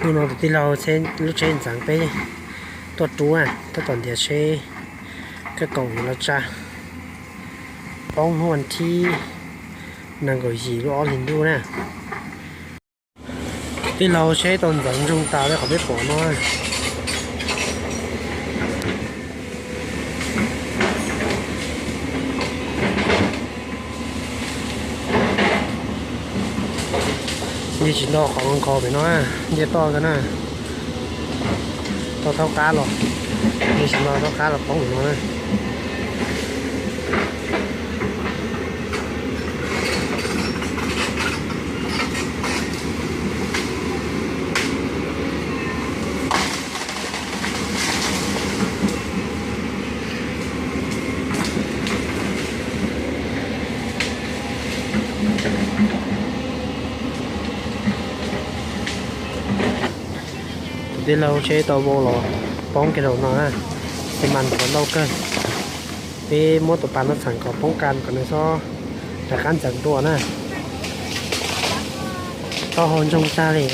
Hnub no tus tij laug tsheb, lub tsheb ntxeev peb tuaj rub na, tab tom ntiav tsheb kab kaum yuav los tsa poob hnub vas thib nees nkaum yim lub ob hlis ntuj na. Tij laug tsheb tau ntxeev ntsoog tas li qhov peb pom no. Nce tsis nto qhov nkhaus pem no, nce toj kawg na. Tau thaub qab los, nce tsis nto thaub qab los poob no na. Tus tij laug tsheb tau vau los poob kiag rau no na, xi mas nthuav ntau kawg. Peb muab tus pas no txheem kom poob kas kom nws txhob rov qab ntxeev dua na. Taub hau ntsoog tag li.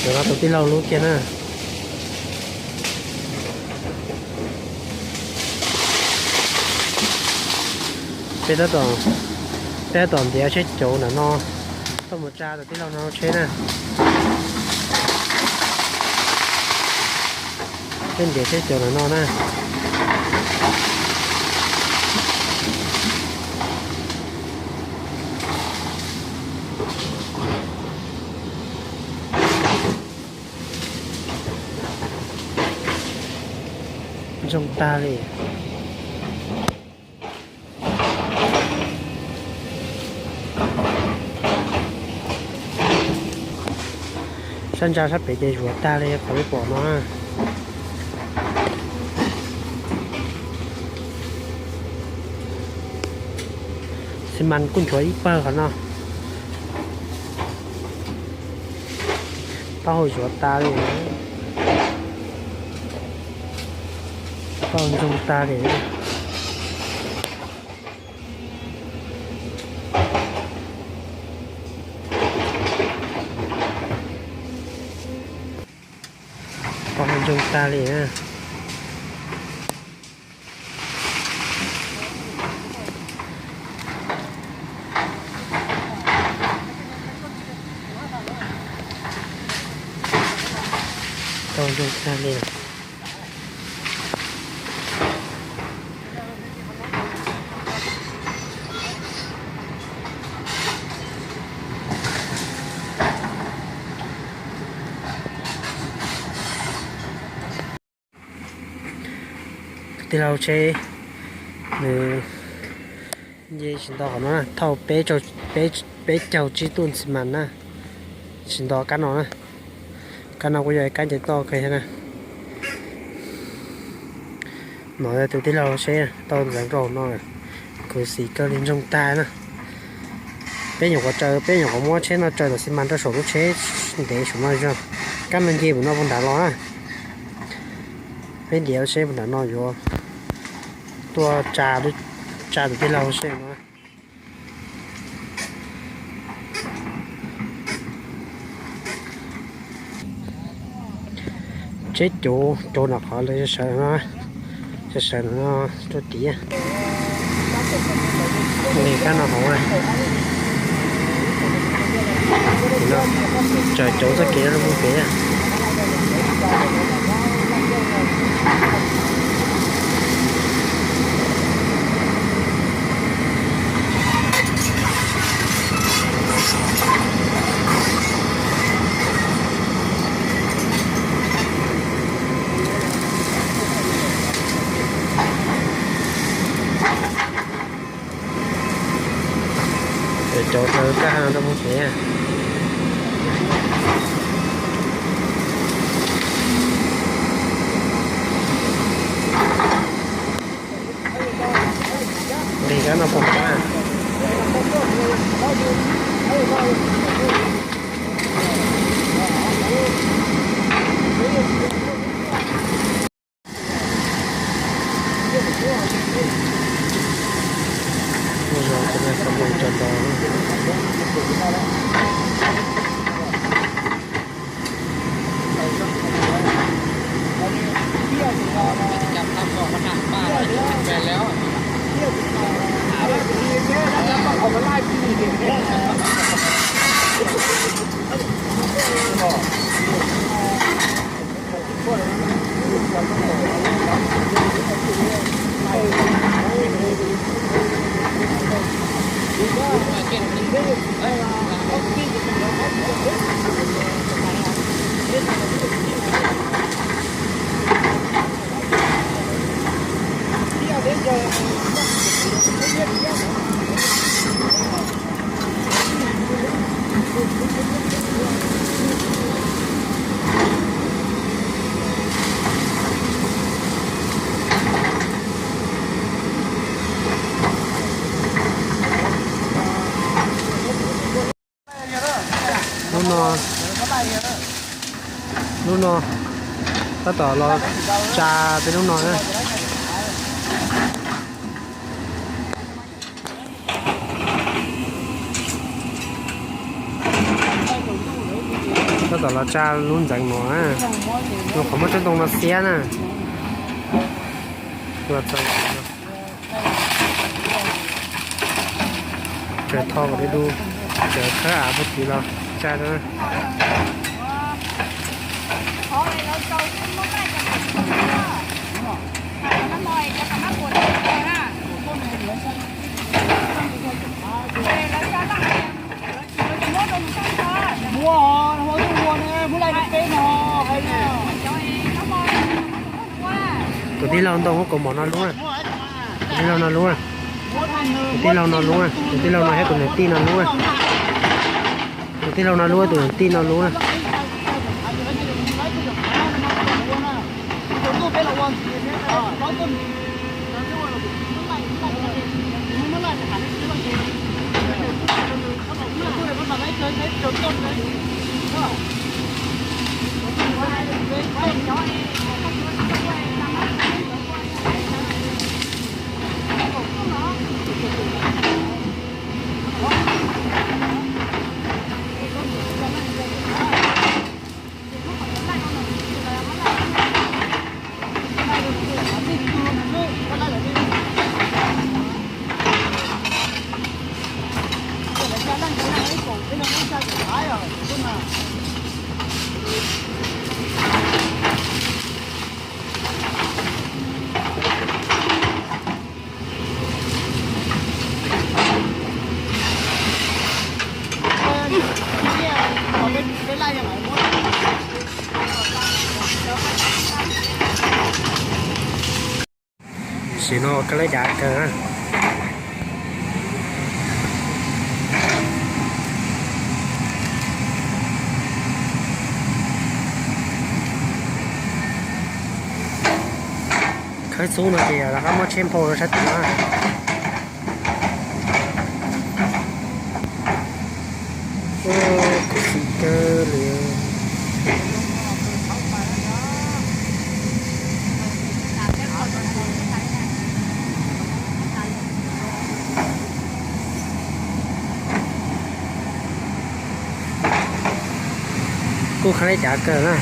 Cov no tus tij laug lub kiag na. Peb tab tom, peb tab tom ntiav tsheb cauv ntawm no tuaj mus tsa tus tij laug no tsheb na. Peb ntiav tsheb cauv ntawm no na. Ntsoog tag li. Sab ntsa sab pem ces zuav tag li qhov peb pom no. Xi mas kuj nchuav ib pawg qhov no. Taub hau zuav tas li. Taub hau ntsoog tag li. Taub hau ntsoog tag li na. Tau zoo tag li. Tus tij laug tsheb nws nce tsis nto qhov no na, thauj peb caug tsib tug xi mas na, tsis nto kab no na. Kab no kuj yog ib kab nce toj kawg thiab na. No yog tus tij laug tsheb tau ntxeev rau hauv no, khuv xim kawg li, ntsoog tag na. Peb nyuam qhuav tsaws, peb nyuam qhuav muab tsheb no tsaws tom xi mas rau saum lub tsheb ntev saum no zog, kab no nce mus no puag nram los na. Peb ntiav tsheb puag nram no yuav tuaj tsa, tsa tus tij laug seb no. Tsheb cuv rau nram qhov lawv sawv no, sawv sawv no rau tid. Nqis kab no hauv, tsaws cauv txoj kev rau mus pem. Cov tsaws kab no rau mus pem. Nqis kab no pom qab. Zos cov no xov tooj cov ntau. Lub no, lub no tab tom los tsa peb lub no na. Tab tom los tsa lub ntxeev no na, lub qhov muab tsob ntoo no xiab na. Tsaws tho kom du du, tsaws khawb av puag tid los tsa rau. Tus tij laug ntoo lub kaus mom no lub na. Tus tij laug no lub na. Tus tij laug no lub na, tus tij laug no thiab tus niam tij no lub na. Tus tij laug no lub, tus niam tij no lub na. Sim no ua koj lab cav kawg na. Khawb xub no ces rov qab muab tsheb nphau rau sab tim no. Khuv xim kawg li. Kuj qhab lab cav kawg na.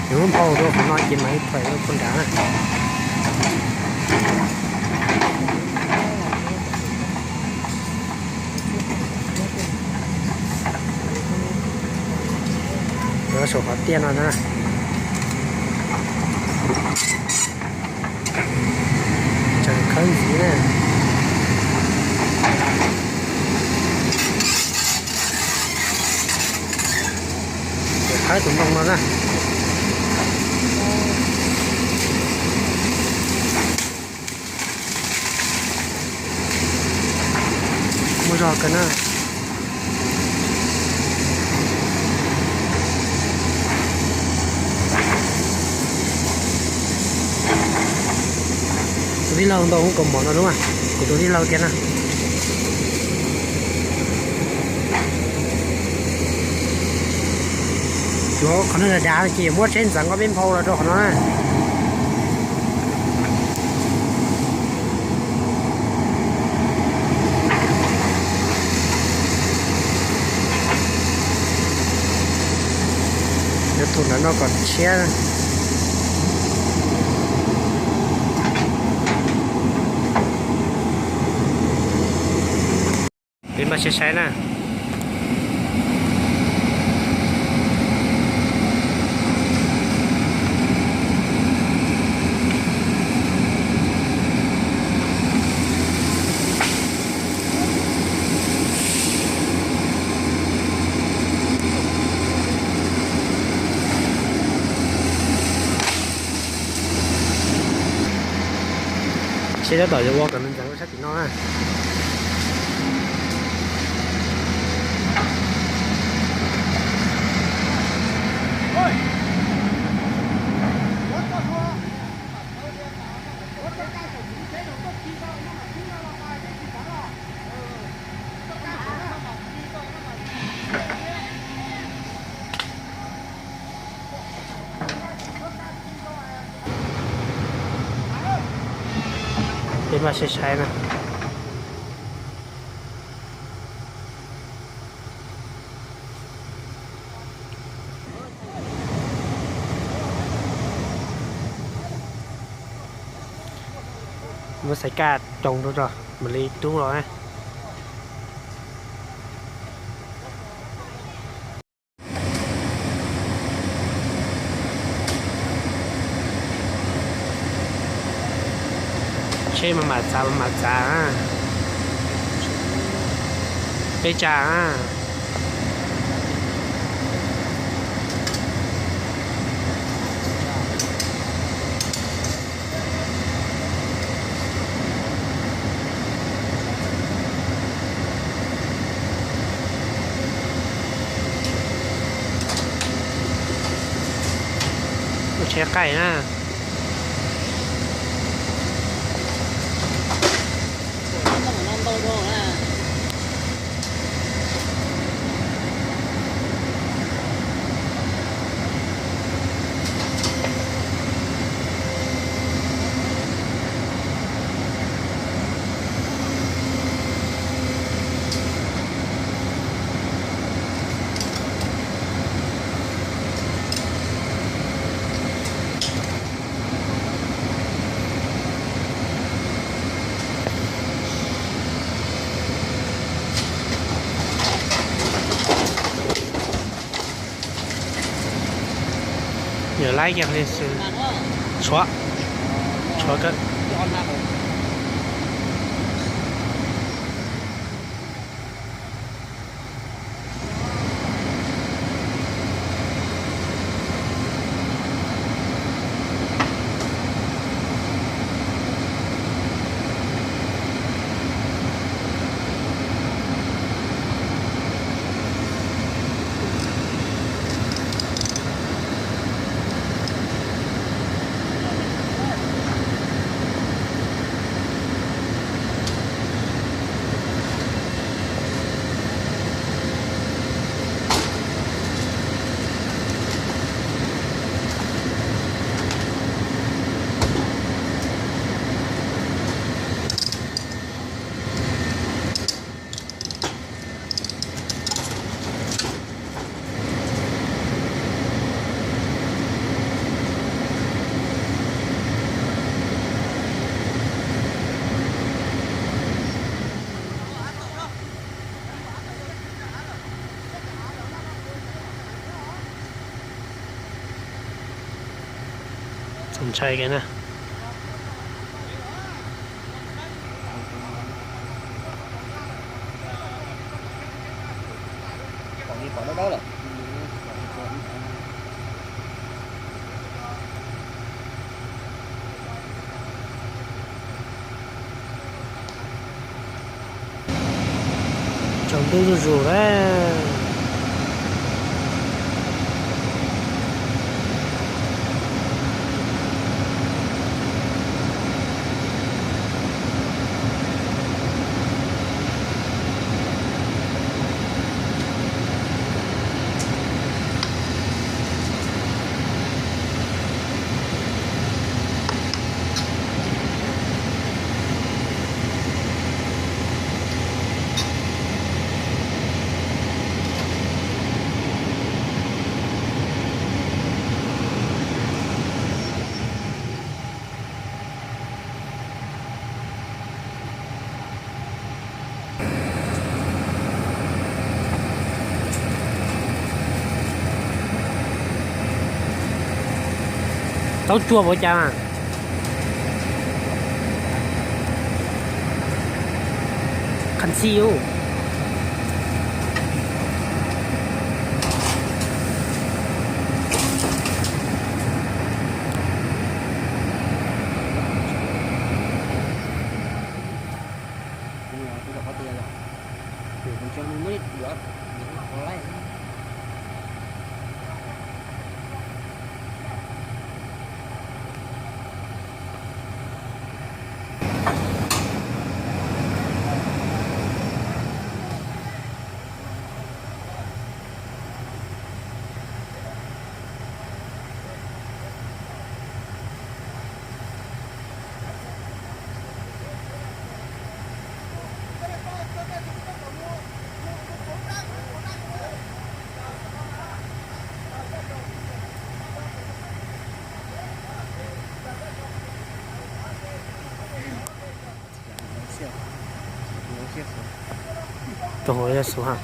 Nws muab nphau rau qhov no ces mam li thuam rau puag nrad na. Rau saum qhov tiaj no na. Tseem khawb ntxiv na. Tseem khawb tus ntoo no na. Muaj zog kawg na. Tus tij laug ntoo lub kaus mom no lub, kuv tus tij laug tiag na. Yuav qhov no dav dav ces muab tsheb ntxeev nqaij peb nphau los rau qhov no na. Yuav thum ntawm no kom tshiab. Peb npaj siab saib na. Seb tab tom yuav ua kom nws ntxeev sab tim no na. Peb npaj siab saib na. Muab xaiv kaj coo rau tso mam li rub los na. Tsheb mas mam txav mas mam txav. Peb tsa. Ua tsheb qaij na. Yog laib kiag li xwb. Tshuav, tshuav kawg. Txaus ntshai kiag na. Tsaus ntuj zuj zus lawm. Taub tsuag ua cas mas? Khan xi u. Rau hauv yog xu ha.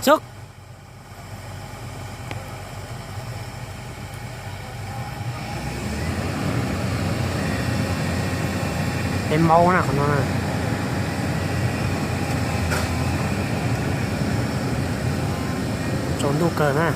Xwb. Peb maub na qhov no na. Tsaus ntuj kawg na.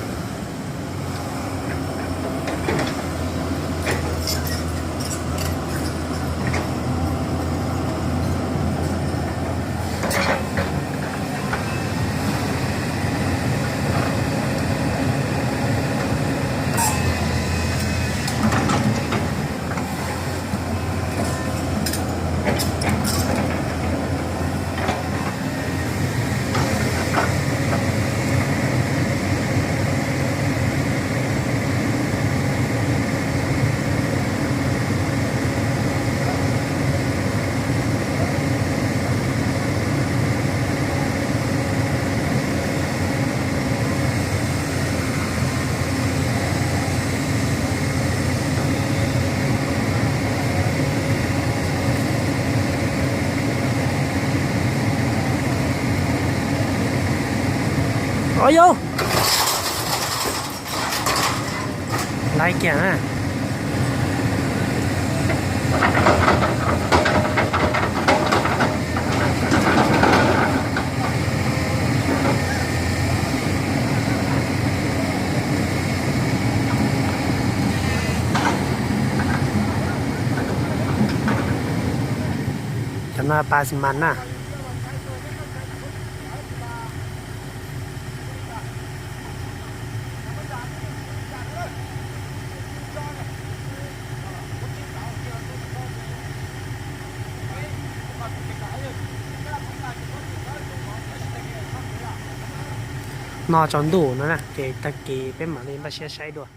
Ua yau, laiv kiag na. Cov no pas xi mas na. No tsaus ntuj no na, ces tag kis peb mam li npaj siab saib dua.